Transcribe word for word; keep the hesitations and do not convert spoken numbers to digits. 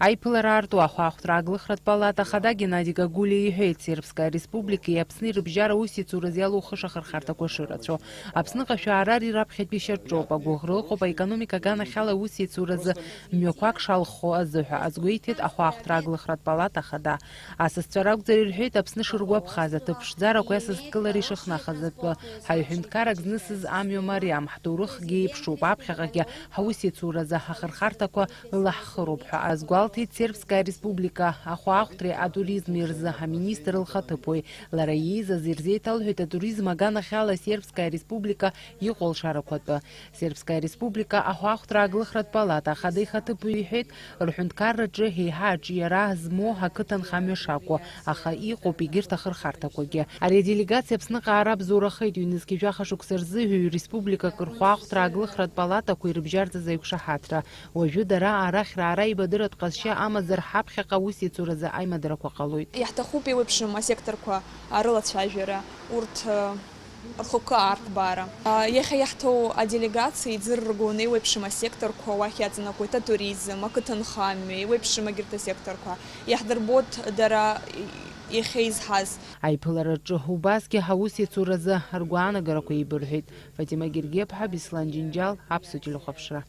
Аиԥылара аарту ахәаахәҭра аглыхратә палата ахада Геннади Гагулиа иҳәеит, Сербская Республикеи Аԥсни рыбжьара аусеицуразы иалоу хышьа ахырхарҭақәа шырацәоу. Аԥсныҟа шәаарари раԥхьатәи шьаҿоуп, агәыӷра ыҟоуп аекономика аганахьала аусеицуразы мҩақәак шалххо азыҳәа, азгәеиҭеит ахәаахәҭра аглыхратә палата ахада. Асасцәа ракәзар ирҳәеит, Аԥсны шыргәаԥхаз, аҭыԥ ԥшӡарақәа иасызкылара ишыхнахыз атәы, ҳаҩ ҳәынҭқарак знысыз амҩа мариам, ҳҭоурыхгьы еиԥшуп, аԥхьаҟагьы ҳаусеицуразы ҳахырхарҭақәа ылаҳхыроуп ҳәа азгәалҭеит Сербская Республика ахәаахәҭреи атуризми рзы аминистр лхаҭыԥуаҩ. Лара ииз азы ирзеиҭалҳәеит атуризм аганахьала Сербская Республика иҟоу алшарақәа атәы. Сербская Республика ахәаахәҭра аглыхратә палата ахада ихаҭыԥуаҩ иҳәеит, рҳәынҭқарраҿы еиҳа аҿиара змоу ақыҭанхамҩа шакәу, аха иҟоуп егьырҭ ахырхарҭақәагьы. Ари аделегациа Аԥсныҟа аара бзоурахеит, ҩнызқьи жәаха шықәса рзы ҩ-республикак рхәаахәҭра аглыхратә палатақәа ирыбжьарҵаз аиқәшаҳаҭра. Уажәы дара арахь раара аибадыратә ҟазшьа амазар ҳаԥхьаҟа аусеицуразы аимадарақәа ҟалоит. Иаҳҭахуп еиуеиԥшым асекторқәа арылацәажәара, урҭ, э, рхықәкы аартбаара. Э, иахьа иаҳҭоу аделегациа иӡырргон еиуеиԥшым асекторқәа, уахь иаҵанакуеит атуризм, ақыҭанхамҩа, еиуеиԥшым егьырҭ асекторқәа. Иаҳдырбоит дара иахьа изҳаз. Аиԥылараҿы убасгьы ҳаусеицуразы ргәаанагарақәа еибырҳәеит. Фатима Гергиаԥҳа, Беслан Џьынџьал, Аԥсуа телехәаԥшра.